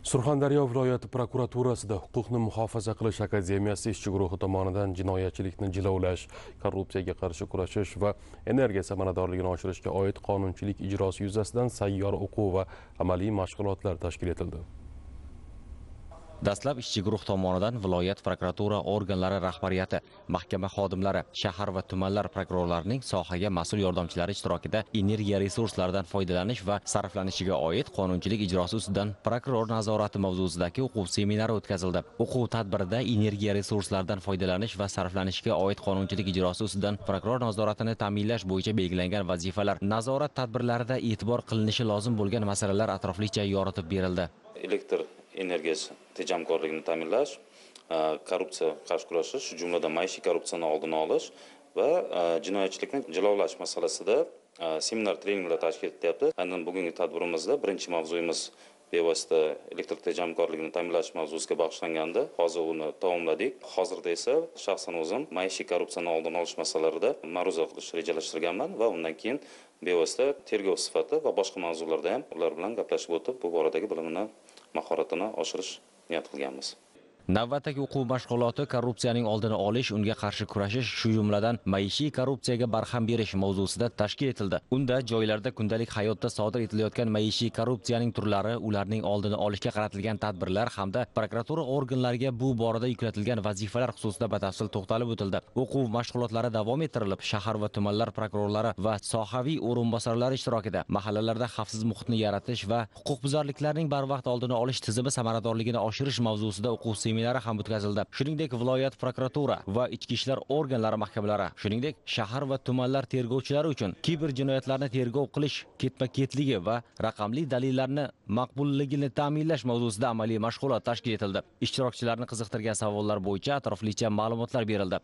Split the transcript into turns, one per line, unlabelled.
Surxondaryo viloyati prokuraturasida huquqni muhofaza qilish akademiyasi ishchi guruhi tomonidan jinoyatchilikni jilovlash, korrupsiyaga qarshi kurashish va energiya samaradorligini oshirishga oid qonunchilik ijrosi yuzasidan sayyor o'quv va amaliy mashg'ulotlar tashkil etildi.
Dastlab ishchi guruh tomonidan viloyat prokuratura organlari rahbariyati, mahkama xodimlari, shahar va tumanlar prokurorlarining sohaga mas'ul yordamchilari ishtirokida energiya resurslaridan foydalanish va sarflanishiga oid qonunchilik ijrosi ustidan prokuror nazorati mavzusidagi o'quv seminari o'tkazildi. O'quv tadbirida energiya resurslaridan foydalanish va sarflanishiga oid qonunchilik ijrosi ustidan prokuror nazoratini ta'minlash bo'yicha belgilangan vazifalar, nazorat tadbirlarida e'tibor qilinishi lozim bo'lgan masalalar atroflicha yoritib berildi.
Elektr energiyasi tejamkorligini ta'minlash, korrupsiya qarshi kurashish, shu jumladan maishiy korrupsiyani oldini olish va jinoyatchilikni jilovlash masalasida seminar treninglar tashkil etilyapti. Aynan bugungi tadbirimizda birinchi mavzuyimiz bevosita elektr tejamkorligini ta'minlash mavzusiga bag'ishlangandi. Hozir uni tamomladik. Hozirda esa shaxsan o'zim maishiy korrupsiyani oldini olish masalalarida ma'ruza qilish rejalashtirganman va undan keyin bevosita tergov sifati va boshqa mavzularda ham ular bilan gaplashib o'tib, bu boradagi bilimini, mahoratini oshirish niyat qilganmiz.
Navbatdagi o'quv mashg'uloti korrupsiyaning oldini olish, unga qarshi kurashish, shu jumladan maishiy korrupsiyaga barham berish mavzusida tashkil etildi. Unda joylarda kundalik hayotda sodir etilayotgan maishiy korrupsiyaning turlari, ularning oldini olishga qaratilgan tadbirlar hamda prokuratura organlariga bu borada yuklatilgan vazifalar xususida batafsil to'xtalib o'tildi. O'quv mashg'ulotlari davom ettirilib, shahar va tumanlar prokurorlari va sohaviy o'rinbosarlari ishtirokida mahallalarda xavfsiz muhitni yaratish va huquqbuzarliklarning barvaqt oldini olish tizimi samaradorligini oshirish mavzusida o'quv seminari ham o'tkazildi. Shuningdek, viloyat prokuratura va ichki ishlar organlari mahkamalari, shuningdek, shahar va tumanlar tergovchilari uchun kiber jinoyatlarni tergov qilish ketma-ketligi va raqamli dalillarni maqbulligini ta'minlash mavzusida amaliy mashg'ulot tashkil etildi. Ishtirokchilarni qiziqtirgan savollar bo'yicha atroflicha ma'lumotlar berildi.